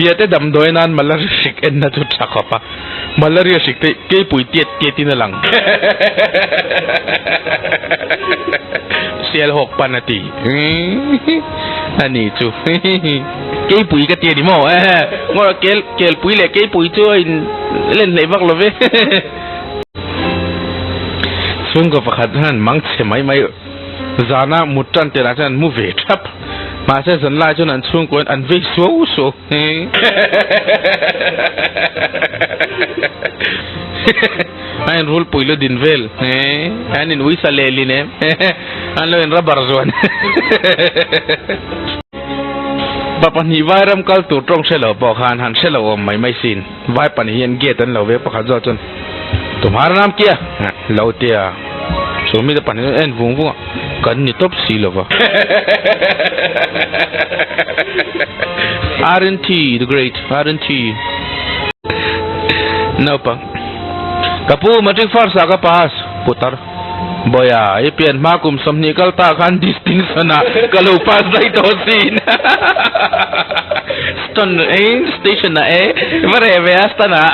Biate damdawi nan malaria hrik enna chu tha khawp a, malaria hrik te keipui tiat tiatin a lang. Sialhawk pan a ti a ni chu. Keipui ka ti a ni maw? Ngawrh kel kelpui leh keipui chu a in len hleih vak lo ve. Chhungkaw pakhat hian mang chhe mai mai. Zana mut tan tel ah chuan an mu ve thap. Mahse zan lai chuan an chhungkaw in an vei suau suau. A in rulpui lu din vel. An in uisa lel in em. An lo in rubber zuan. Pa pahnih vairam kal tur tawng hre lo pawh khan han hre lo awm mai mai sin. Vai pahnih hian gate an lo ve pakhat zawk chuan Tumhara nam kia lo tia chu mite pahnih chuan en vung vung a kan ni tawp si lo va. Aren't he the great aren't he Naupang Ka pu matric first ah ka pass putar Boya i pian hma kum 20 kal ta khan distinction ah ka lo pass daih tawh sin Stun eh station ah eh i va reh ve a stun ah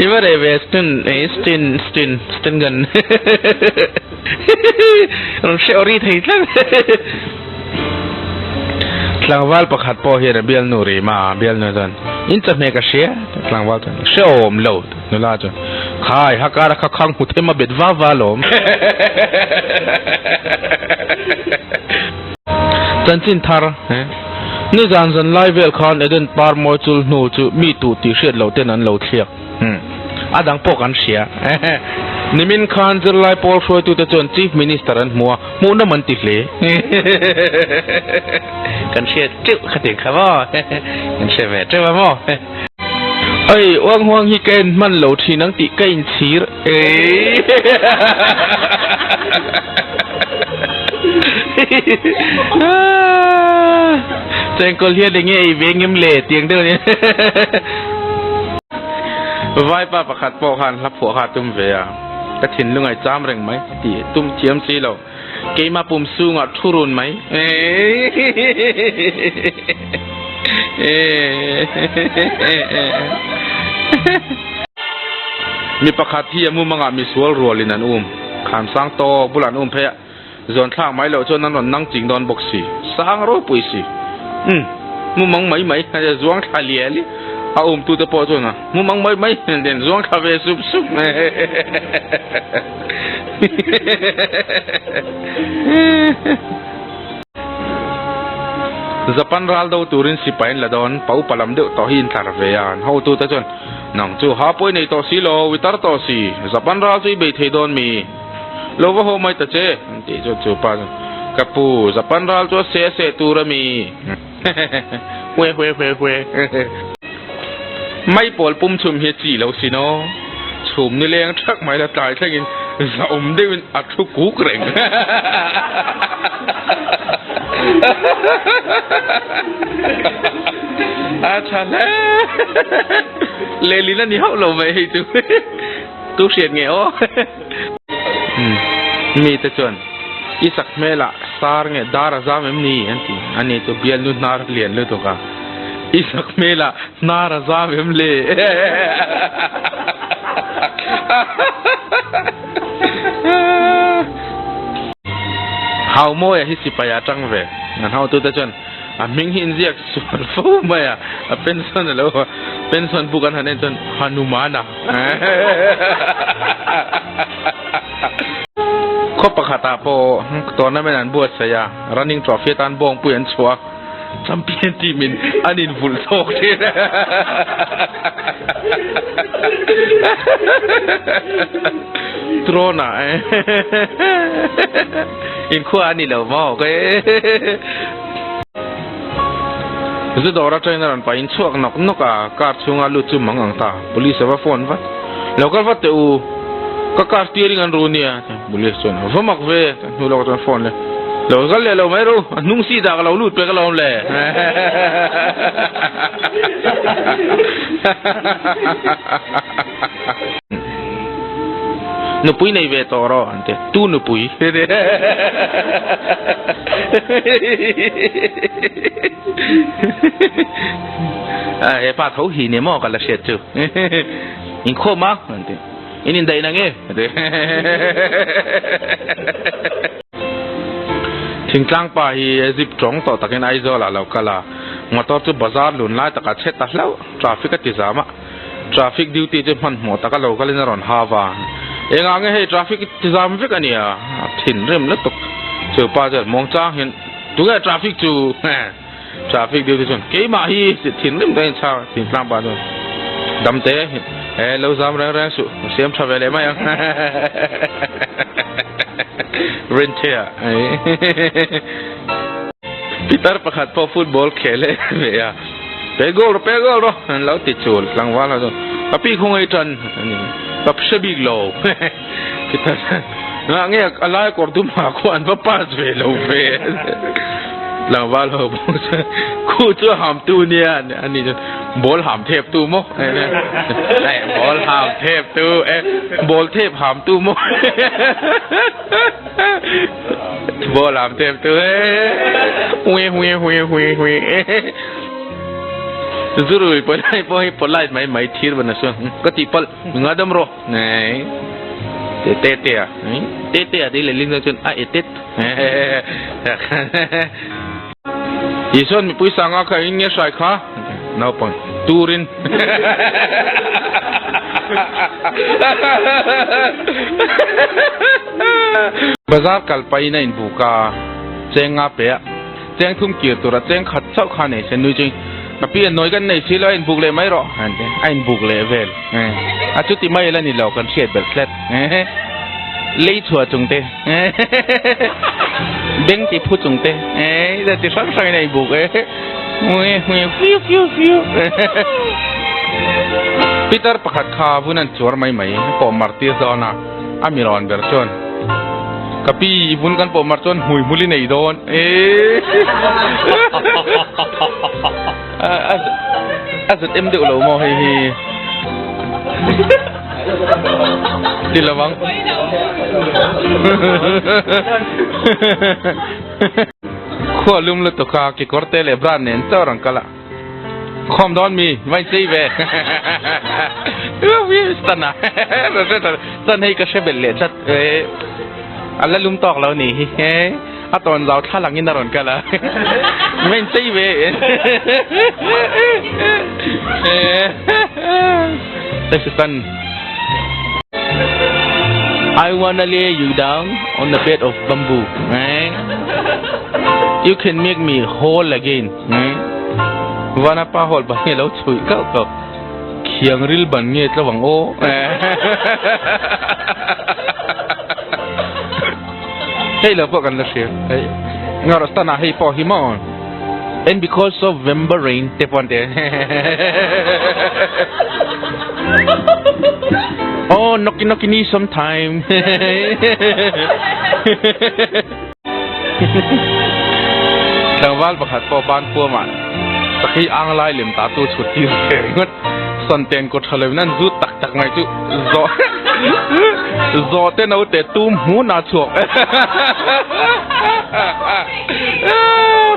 i va reh ve a stun eh stun stun stun gun rawn hre awri thei tlat Tlangval pakhat pawh hian a bialnu rim a bialnu chuan in chawhmeh ka hria tlangval chuan hrehawm lo nula chuan khai hakara kha khang hmu them a bet va va alawm. Chanchin thar Nizan zan lai vel khan Eden par mawi chul hnu chu mi tu tih hriat loh ten an lo thliak. A dang pawh kan hria. Nimin khan zirlai pawl hruaitute chuan Chief Minister an hmu a, hmuhnawm an ti hle. Kan hriat teuh kha ti kha maw? Kan hre ve teuh a maw? Ei, uang huang hi ka en hman lo thin ang tih ka inchhir. Chengkawl hian enge ei ve ngem le tiang deuh ania. Vaipa pakhat pawh khan hla phuah kha a tum ve a, ka thinlung a i cham reng mai tih tum thiam si lo, keimah pum sungah thu run mai. Mi pakhat hi a mumangah misual rualin an um. Khan sang tawk bulah an um phei a, zawn thlak mai loh chuan an rawn nang ching dawn bawk si. Sang ropui si. Umm, mumang mai mai, zuang thla lial i a um tute pawh chuan a mumang mai mai den zuang thla ve sup sup. Japan ral do turin sipai an la dawn, pa upa lam deuh tawh hi intlar ve a, an hotute chuan, Nang chu ha pawi nei tawh si lo, i tar tawh si, Japan ral chu i bei thei dawn mi? Lo va haw mai ta che, an tih chuan chu pa chuan, Ka pu, Japan ral chu a seh a seh tur a mi? Hue hue hue hue. Mai pawl pum chhum hi a chi lo sin aw. Chhum ni leng thak mai la tlai thlengin zahawm deuhin a thu kuk reng. A tha hle. Lehlin a ni hauh lo mai hei chu. Tu hriat nge aw. Mite chuan i sak hmelah sar nge dar a zam em ni an ti. Ani chu bialnu hnar lian lutuk a. I sak hmelah hnar a zam em le? Haumawia hi sipai a tang ve. An hotute chuan a hming hi inziak sual fo mai a, a pension a lo pension book an han en chuan Hanumana. Khaw pakhatah pawh tournament an buatsaih a, running trophy atan bawngpui an chhuah a. Champion team in an in vulh chawk thin. Drone ah in khua a ni lo maw ka Zu dawr atangin a rawn pahin chhuak nawk nawk a, car chhunga lut chu mang ang ta. Police a va phone vat. Lo kal vat teh u, ka car steering an ru nia. Police chuan a va mak ve, hnu lawkah chuan phone le lo kal leh lo mai ru, a hnung seat ah ka lo lut pek alawm le. Nupui nei ve tawh rawh an ti, tu nupui? He pa tho hi ni maw ka la hriat chu. Inkhawm a an ti. In indaih na nge? A ti. Thingtlang pa hi zip tawng tawh takin Aizawl ah lo kal a, motor chu bazar lun lai takah chhe ta hlauh, traffic a ti zam a. Traffic duty chu hmanhmawh taka lo kalin a rawn ha va. Engah nge hei traffic ti zam vek a nia? A thinrim lutuk. Chu pa chuan muangchang hian, Tunge traffic chu? Traffic duty chuan, Keimah hi thinrim takin chhang a. Thingtlang pa chuan, Damte, he lo zam reng reng suh, ka siam tha ve leh mai ang. Rinthea. Pitar pakhat pawh football khel e ve a. Pe goal rawh, pe goal rawh an lo ti chul tlangval ho chuan ka pi khawngaih tan a ni ka hre bik lo Pitar ngah nge a lai kawr dum ha khaw an va pass ve lo ve tlangval ho pawh chuan khu chu a ham tu nia a ni chuan ball ham thep tu maw ball ham thep tu e ball thep ham tu maw. Ball am tem tu e. Hui hui hui hui hui. Zurui polai pawh hi polite mai mai thir ban a suan. Ka tih palh nga dam rawh. Nei. Te te te a. Te te a ti leh ling chuan a etet. Isuan mipui sanga kha eng nge hrai kha? Naupang turin. Bazar kal pahin a inbuk a, cheng nga pe a, cheng thum kir tura cheng khat chauh kha nei se nui cheng ka pi a nawi kan nei si lo a inbuk leh mai rawh a inbuk leh vel. A chuti mai la ni lo kan hriat belh tlat. Lei chhuah chung te beng ti phu chung te ti hrang hrang in a inbuk e Peter pakhat kha vun an chuar mai mai pawh mar tir dawn a a mi rawn ber chuan ka pi i vun kan pawh mar chuan hmui hmul i nei dawn e a zet em deuh lo maw hei hi. Ti lo vang. Khua lum lutuk a kekawr te leh bra nen chauh rang kal a. Khawm dawn mi vai chei ve. Stan a. Stan hei ka hre belh leh chat. A la lum tawk lo ni hi. A tawn zau thla langin a rawn kal a. Vai chei ve. Stan. I wanna lay you down on the bed of bamboo. Eh? You can make me whole again. Eh? Vana pa hol ba nge lo chui kau kau. Khiang ril ban nge tlawang o. Hei lo pawh kan la hria. Hei. Ngar stana hei pawh hi maw. And because of November rain te pawh an ti. Oh, knocky knocky ni sometime. Tlangval pakhat pawh ban puamah sakhi ang lai lem ta tu chhut tir ve ringawt. Santen ko tha lo in an zut tak tak mai chu zawh zawh te naute tum hmun a chhuak.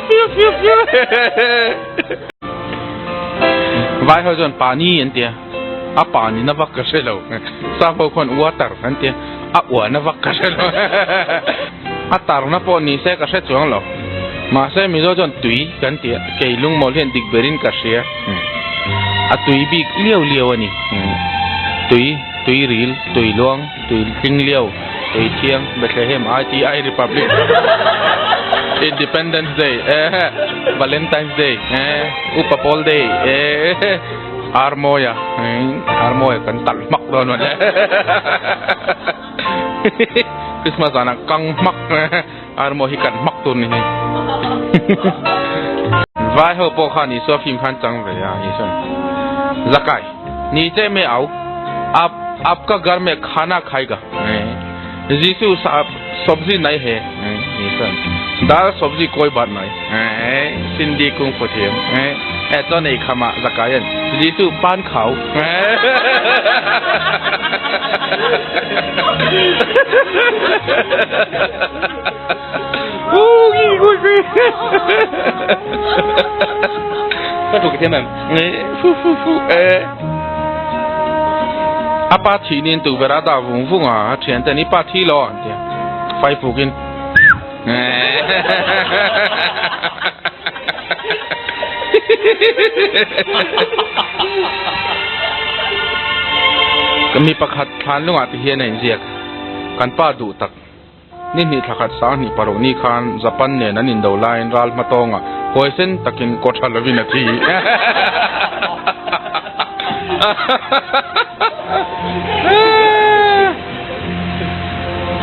Fiu fiu fiu. Vai ho chuan pani an tia a pani na vak ka hre lo sap ho khuan water an tia a uah na vak ka hre lo a tar na pawh ni se ka hre chuang lo mahse mizo chuan tui kan tia kei lungmawl hian dik berin ka hria a tui bik liau liau a ni tui tui ril tui luang tui tling liau tui thiang Bethlehem ITI Republic Independence Day eh Valentine's Day eh Upa Pawl Day eh Armawia Armawia kan talh hmak dawn mawle Christmas zanah kang hmak Armawi hi kan hmak tur ni hei Vai ho pawh khan Isua film khan chang ve a Isua Zakai Niche me au Aap aapka ghar me khana khaiga Jisu saab sabzi nai he Isua Dal sabzi koi baat nai Sindhi kung fu thiam e chuan ei khama Zakai an Jisu pan khau Ka thiam em? Fu fu fu e. A pa thih nin tukverh a dah vung vung a, a thian ten i pa thi lo an ti a. Fai fukin. Mi pakhat thlan lungah te hian a inziak. Kan pa duh tak. Ni hnih thla khat sang hnih paruk ni khan Japan nen an indo laiin ral hma tawngah huaisen takin kaw tha lovin a thi.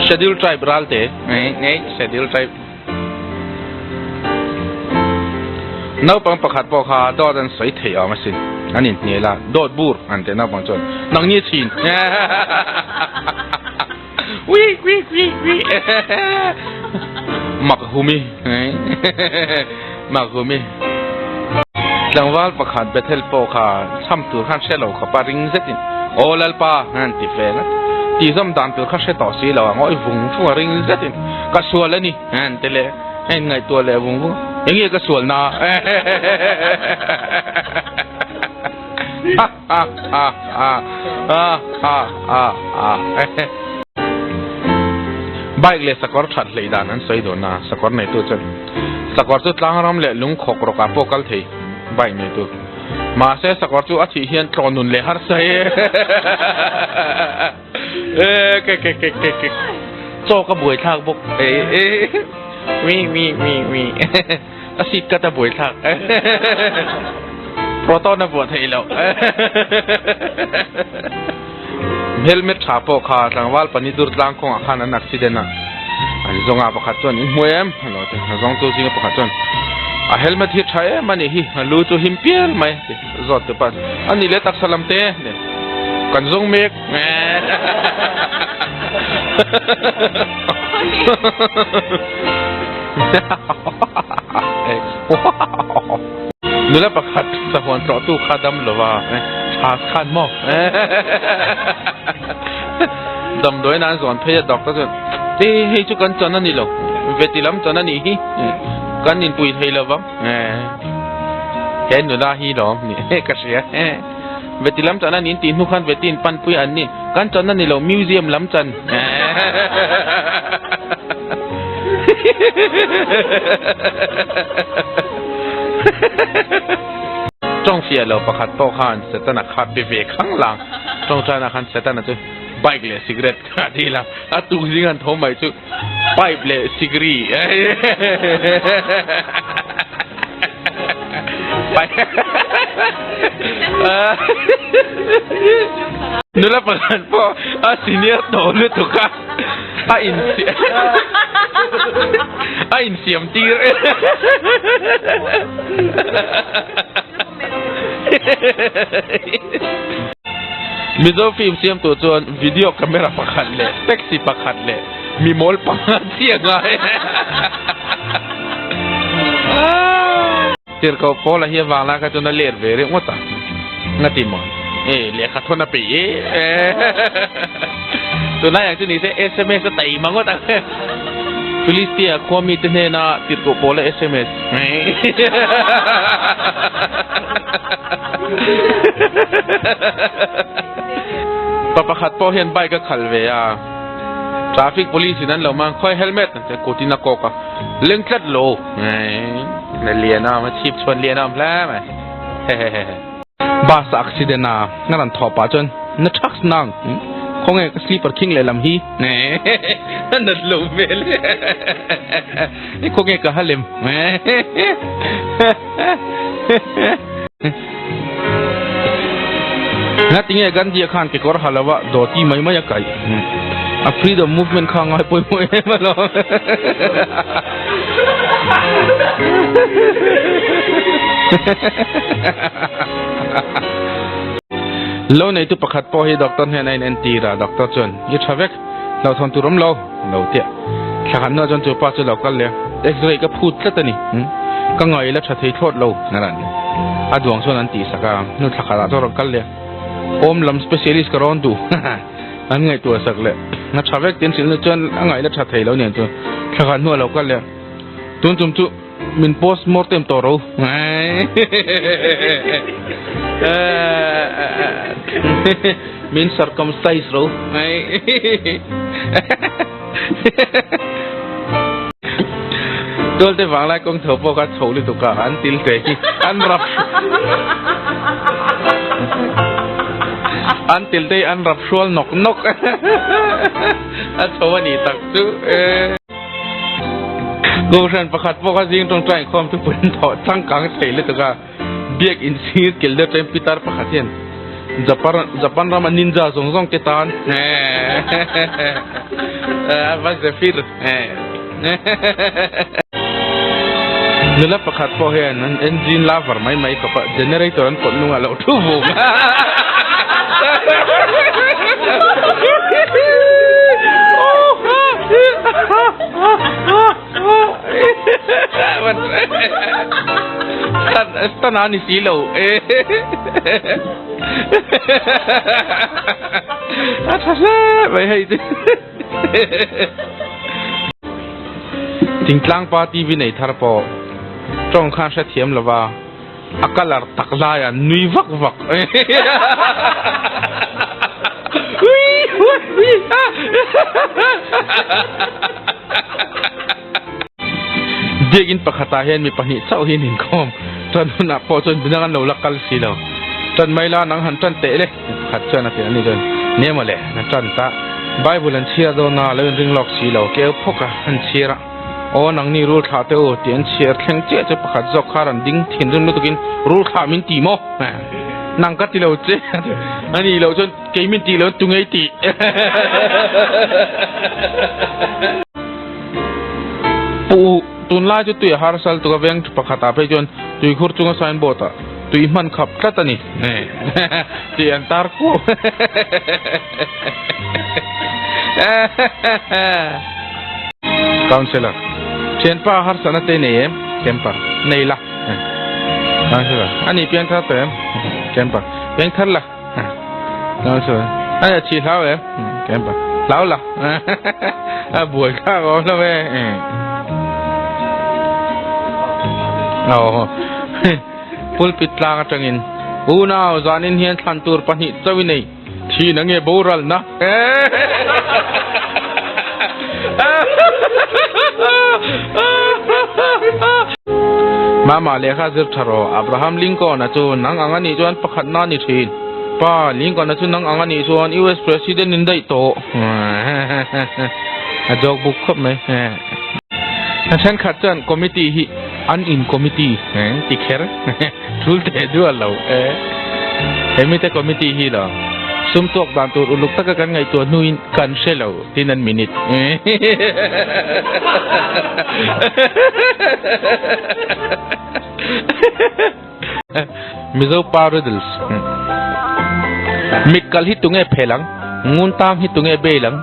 Schedule Tribe ral te ngei Schedule Tribe. Naupang pakhat pawh kha dawt an sawi theih awm asin. An inhnial a, dawt bur an ti naupang chuan nangni chhin. Ui ui ui ui Mak humi Mak humi Tlangval pakhat Bethel pawh kha cham tur khan hre lo khawp a ring zetin Aw Lalpa an ti vel a tih zawm dan tur kha hre tawh si lo a ngawi vung vung a ring zetin ka sual a ni an ti leh a in ngaihtuah leh vung vung eng nge ka sual na Bike leh sakawr that hleih dan an sawi dawn a, sakawr neitu chuan sakawr chu tlangram leh lungkhawk rawkah pawh kal thei bike neitu. Mahse sakawr chu a thih hian tlawh nun leh harsa e. Chaw ka buaithlak bawk e. A seat cut a buaithlak. Proton a buah theih loh. Helmet tha pawh kha tlangval pahnih dur tlang kawngah khan an accident a. An zawnga pakhat chuan in hmu em? A lo ti. A zawng tu zinga pakhat chuan a helmet hi tha em a nih hi, a lu chu him pial mai a ti. Zawt tu pa a nih leh taksa lam te kan zawng mek. Nula pakhat sahuan tlawhtu kha dam lo va, chhas khan maw? Damdawiin an zawn phei a, doctor chuan, E, hei chu kan chan a ni lo, veti lam chan a nih hi, kan inpui thei lo vang. He nula hi lawm ni, ka hria. Veti lam chan a niin tih hnu khan veti in panpui an ni. Kan chan a ni lo, museum lam chan. Tawng fiah lo pakhat pawh khan Setana kha pe ve khang lang. Tawngtaina khan Setana chu bike leh cigarette kha a dil a, a tuk zing han tho mai chu pipe leh sikri. Nula pakhat pawh a senior tawh lutuk a, a insiam a insiam tir. Mizo film siamtu chuan video camera pakhat leh taxi pakhat leh mi mawl panga chiah ngai. Tirhkoh Paula hi avang lai kha chuan a let ve reuh ngawt a, ngati maw? E, lehkha thawn a peih e. Tunlai ang chu ni se sms a taima ngawt ang. Philistia khua mite hnena Tirhkoh Paula sms. Pa pakhat pawh hian bike a khalh ve a, traffic police in an lo mang, khawi helmet an ti a, kut in a kawk a, leng tlat lo. Na lian a, chhip chhuan lian a awm hle mai. Hehehehe. Bus a accident a, na rawn thawh pah chuan na thaks nang, khawnge ka sleeper khing leh lam hi. A nat lo hmel. Khawnge ka ha lem. Ngatinge Gandhi-a khan kekawr ha lova dhoti mai mai a kaih? A freedom movement kha ngai pawimawh em alawm. Lo neitu pakhat pawh hi doctor hnenah a inentir a, doctor chuan, I tha vek, hlauhthawn tur awm lo, lo tia. Thla khat hnuah chuan chu pa chu lo kal leh a, X-ray ka phut tlat a ni, ka ngaih la tha thei thlawt lo, a rawn ti. A duang chuan an tihsak a, hnu thla khatah chuan rawn kal leh a, Awm lam specialist ka rawn duh, an ngaihtuah sak leh. A tha vek tin hrilh hnu chuan a ngaih la tha thei lo nen chu thla khat hnuah lo kal leh a, Tun tum chu. Min post mortem tawh ro. Min circumcise ro. Tualte vanglai kawng tho pawh kha chho lutuk a, an til te hi an rap an til te hi an rap hrual nawk nawk a chho a nih tak chu e. Kohhran pakhat pawh kha zing tawngtai inkhawm chu pun thawh changkang thei lutuk a, biak in sir kel deuh chuan pitar pakhat hian Japan Japan rama ninja zawng zawng te tan a va zephyr Nula pakhat pawh hian an engine lover mai mai khawp a, generator an pawt nungah lo thu vung. Tana ni si lo e. A tha hle mai hei chu. Thingtlang pa TV nei thar pawh tawng khan hrethiam lova a colour tak laia nui vak vak. Biakinn pakhatah hian mi pahnih chauh hi an inkhawm. Tan hunah pawh chuan midang an lo la kal si lo. Tan mai la nang han tan teh le pakhat chuan a ti a ni chuan nia maw le an tan ta. Bible an chhiar dawn a lo inring lawk si lo keu phawk a an chhiar a aw nangni rul thlah teh u tih an chhiar thleng chiah chu pakhat zawk kha rawn ding thinrim lutukin rul thlah min ti maw nang ka ti lo che a nih loh chuan kei min tih loh tu ngei tih. Pu U, tunlai chu tui a harsal tuk a veng pakhat ah phei chuan tuikhur chunga signboard ah tui hman khap tlat a ni tih an tar kuau. Councellor, Thianpa harsatna te nei em? Camper, Nei la. Councellor, A ni piangthar tawh em? Camper, Piangthar la. Councellor, A ni a chhi hlau em? Camper, Hlau la. A buai thlak awm lo e. Aw. Pulpit tlang atangin unau zanin hian thlan tur pahnih chauh i nei. Thin ange boralna. Mama lehkha zir tha rawh. Abraham Lincoln-a chu nang ang a nih chuan pakhatna a ni thin. Pa, Lincoln-a chu nang ang a nih chuan US President in daih tawh. A joke buk khawp mai. A thenkhat chuan committee hi an in committee ti kher thul teh duah lo e. He mite committee hi lo sum tuak dan tur uluk taka kan ngaihtuah hnuin kan hre lo tin an minute. Mizo pa riddles Mit kal hi tunge phel ang? Ngun tang hi tunge bail ang?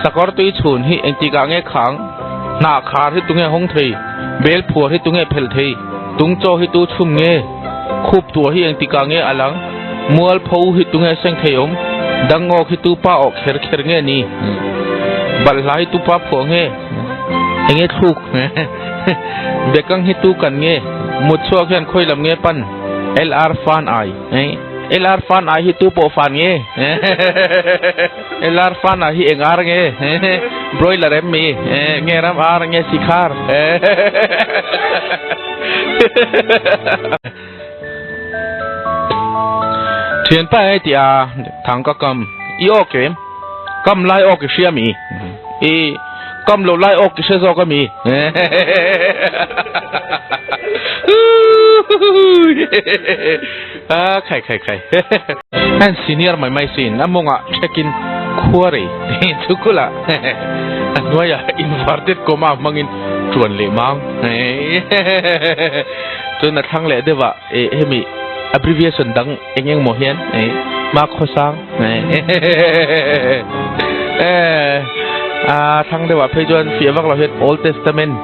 Sakawr tui chhun hi engtikah nge khang? Hnah khar hi tunge hawng thei? Bel phuar hi tunge phelh thei? Tung chaw hi tu chhum nge? Khup tuah hi engtikah nge a lang? Mual pho hi tunge seng thei awm? Dangawk hi tu pa awh kher kher nge ni? Balhla hi tu pa phuah nge? Enge thluk? Bekang hi tu kan nge? Mut chhuak hian khawi lam nge pan? LR fan ai. LR fan ai hi tu pawh fan nge? LR fan ai hi eng ar nge? Broiler em mi? Nge ram ar nge sikhar? Thianpa hei tih a thang ka kam i awk em? Kam lai awk i hria mi? I kam lo lai awk i hre zawk a mi? A khai khai khai. An senior mai mai sin a mawngah check in khuarei chu kula a hnuaiah inverted comma hmangin tuan leh mang. Chuan a thlang leh deuh ah eh hemi abbreviation dang eng eng maw hian eh hma khawsang eh a thlang deuh ah phei chuan fiah vak lo hian Old Testament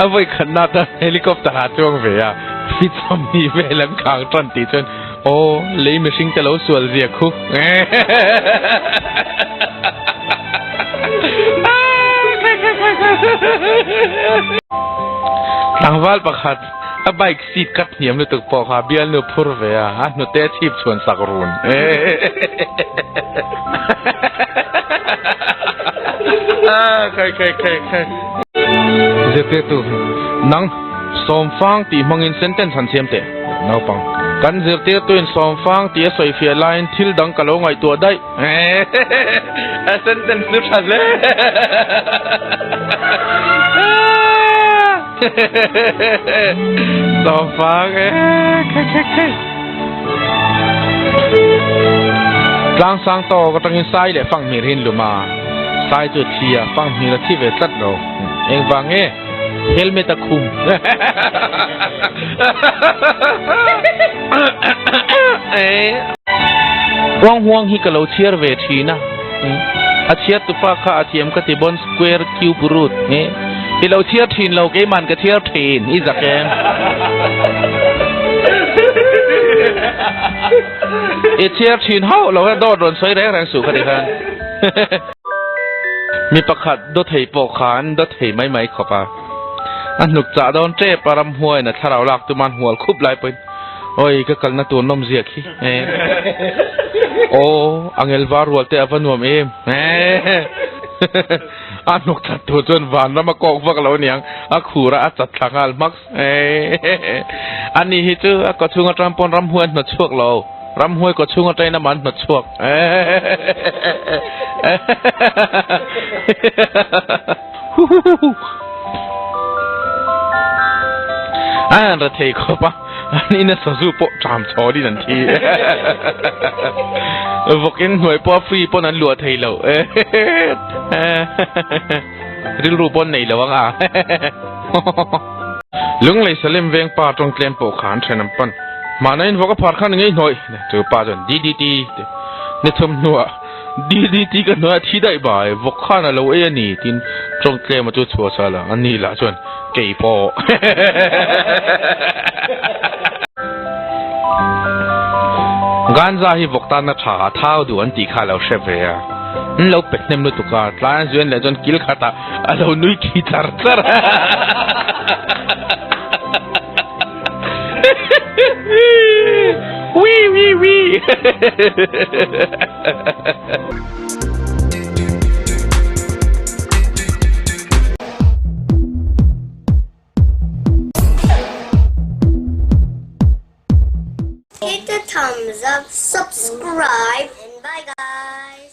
a vawi khatna atan helicopter ah chuang ve a fit sawmhnih vel an khang tan tih chuan. Aw, lei mihring te lo sual zia khu. Tlangval pakhat a bike seat cut hniam lutuk pawh kha bialnu phur ve a, a hnute a chhip chhuan sak run. Zirtirtu, Nang, sawmfang tih hmangin sentence han siam teh. Naupang, Kan zirtirtuin sawmfang tih a sawifiah laiin thil dang ka lo ngaihtuah daih. A sentence chu tha hle. Sawmfang e, khai khai khai. Tlangsang tawk atangin sai leh fanghmir hi an lum a, sai chu a thi a, fanghmir a thi ve tlat lo. Engvang nge? Helmet a khum. Huang huang hi ka lo chhiar ve thin a, a chhiar tupa kha a thiam ka ti bon square cube root i lo chhiar thin lo keiman ka chhiar thin i zak em. I chhiar thin hauh lo a dawt rawn sawi reng reng suh kha ti khan. Mi pakhat daw thei pawh khan daw thei mai mai khawp a, a hnuk chah dawn tep a ramhuaiin a thlarau lak tuman hual khup lai pawhin Awi ka kalna tur nawm ziak hi Aw angel var rual te a va nuam em A hnuk that tur chuan vanram a kawk vak lo aniang a khur a a chat thla nghal hmak Ani hi chu a kawchhung atang pawn ramhuai an hnawt chhuak lo. Ramhuai kaw chhung atangin amah an hnawt chhuak. A han ra thei khawp a, an ina sazu pawh ṭam chhawlin an thi. Vawkin hnuai pawh a free pawn an luah thei lo. Rilru pawn nei lo ang a. Lunglei Salem veng pa tawng tlem pawh kha an then an pan. Mahna in vawk a phar khan ngei hnawih. Chu pa chuan DDT ti ni thum hnuah DDT ka hnuaiah thi daih bai vawk khan a lo ei a ni tiin tawng tlem a chu chhuah chhal a, a ni lah chuan kei pawh. Ganja hi vawk tana tha a thau duh an tih kha a lo hre ve a. An lo pe hnem lutuk a, tlai an zuian leh chuan kil khatah a lo nui khi char char a. Wee wee wee. Hit the thumbs up, subscribe and bye guys.